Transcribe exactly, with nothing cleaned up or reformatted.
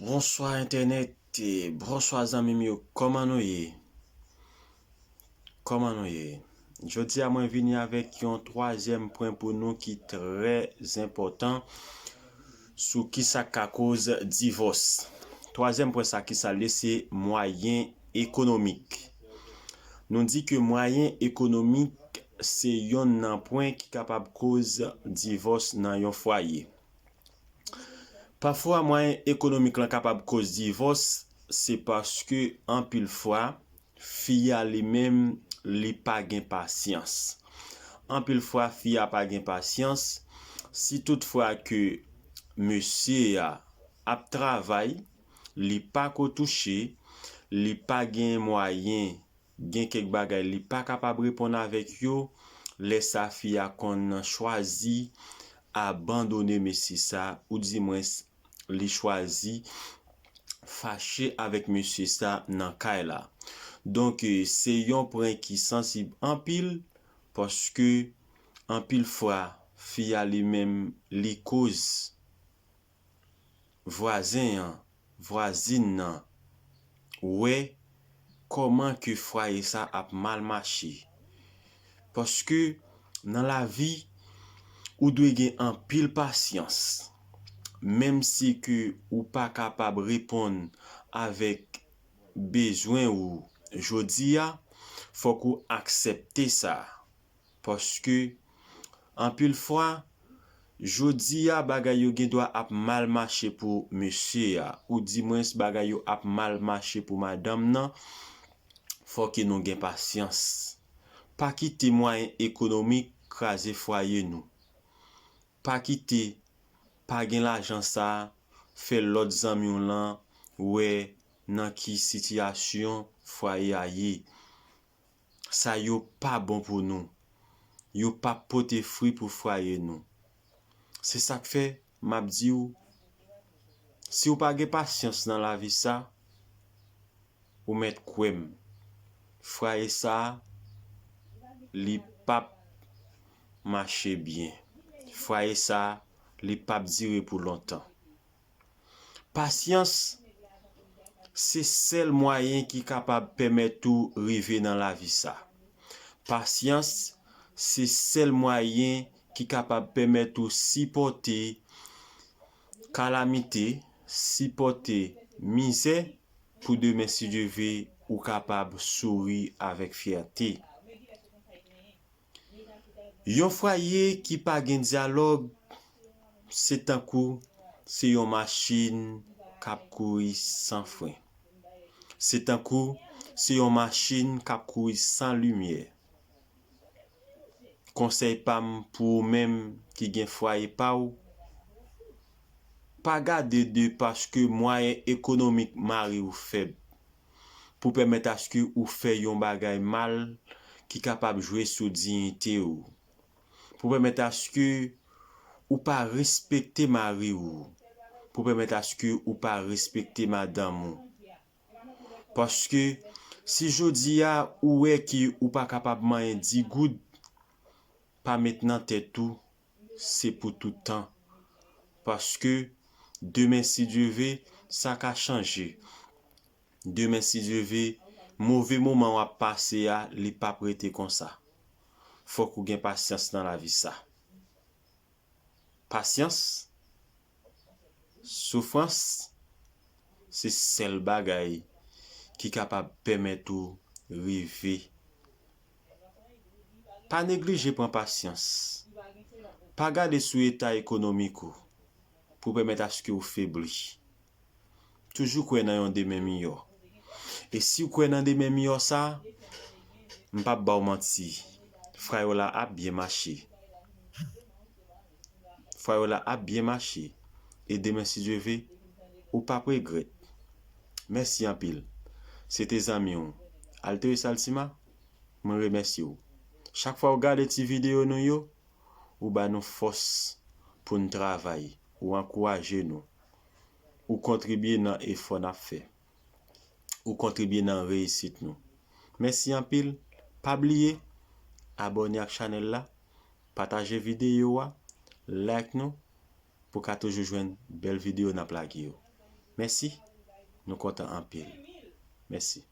Bonswa entènèt, e, bonswa zanmi m yo, kòman nou ye? Kòman nou ye? Jodi a mwen vini avèk yon twazyèm pwen pou nou ki trè enpòtan sou kisa k ka koz divòs. Twazyèm pwen sa, kisa l ye? Se mwayen ekonomik. Nou di ke mwayen ekonomik se yonn nan pwen ki kapab koz divòs nan yon fwaye. Pafwa, mwayen ekonomik lan kapab koz divòs, se paske anpil fwa, fi a li menm, li pa gen pasyans. Anpil fwa, fi a pa gen pasyans. Si toutfwa ke mesye a ap travay, li pa ko touche, li pa gen mwayen, gen kèk bagay li pa kapab reponn avèk yo, lè sa fi a konn chwazi abandone mesye sa, oudimwens li chwazi fache avèk mesye sa nan kay la. Donk, e, se yon pwen ki sansib anpil, paske anpil fwa, fi a li menm, li koz vwazen an, vwazin nan, wè kòman ke fwaye sa ap mal mache. Paske nan lavi, ou dwe gen anpil pasyans. Menm si ke ou pa kapab reponn avèk bezwen ou jodi a, fòk ou aksepte sa. Paske, anpil fwa, jodi a, bagay yo gen dwa ap mal mache pou mesye a, oudimwens bagay yo ap mal mache pou madanm nan, fòk nou gen pasyans. Pa kite mwayen ekonomik kraze fwaye nou. Pa kite pa gen lajan sa fè lòt zanmi w lan wè nan ki sitiyasyon fwaye a ye. Sa yo pa bon pou nou. Yo p ap pote fwi pou fwaye nou. Se sa k fè m ap di w, si w pa gen pasyans nan lavi sa, ou mèt kwè m, fwaye sa, li p ap mache byen. Fwaye sa, li p ap dire pou lontan. Pasyans se sèl mwayen ki kapab pèmèt ou rive nan lavi sa. Pasyans se sèl mwayen ki kapab pèmèt ou sipòte kalamite, sipòte mizè, pou demen, si Dye vle, ou kapab souri avèk fyète. Yon fwaye ki pa gen dyalòg, se tankou se yon machin k ap kouri san fren. Se tankou se yon machin k ap kouri san limyè. Konsèy pa m pou ou menm ki gen fwaye pa w, pa gade de paske mwayen ekonomik mari w fèb pou pèmèt aske ou fè yon bagay mal ki kapab jwe sou diyite w, pou pèmèt aske ou pa respekte mari w, pou pèmèt aske ou pa respekte madanm ou. Paske si jodi a ou wè ke ou pa kapab manyen di goud, pa met nan tèt ou se pou tout tan. Paske demen, si Dye vle, sa ka chanje. Demen, si Dye vle, move moman w ap pase a, li p ap rete konsa. Fòk ou gen pasyans nan lavi sa. Pasyans, soufrans, se sèl bagay ki kapab pèmèt ou rive. Pa neglije pran pasyans. Pa gade sou eta ekonomik ou pou pèmèt aske ou febli. Toujou kwè nan yon demen miyò. E si w kwè nan demen miyò sa, m p ap ba w manti, fwaye w la ap byen mache. Fwaye w la ap byen mache. E demen, si Dye vle, ou p ap regrèt. Mèsi anpil. Se te zanmi w, Alteus Altima. Mwen remèsye w. Chak fwa w gade ti videyo nou yo, ou ba nou fòs pou n travay, ou ankouraje nou, ou kontribye nan efò n ap fè, ou kontribye nan reyisit nou. Mèsi anpil. Pa bliye abòne ak chanèl la, pataje videyo a, like nou, pou w ka toujou jwenn bèl videyo n ap lage yo. Mèsi. Nou kontan anpil. Mèsi.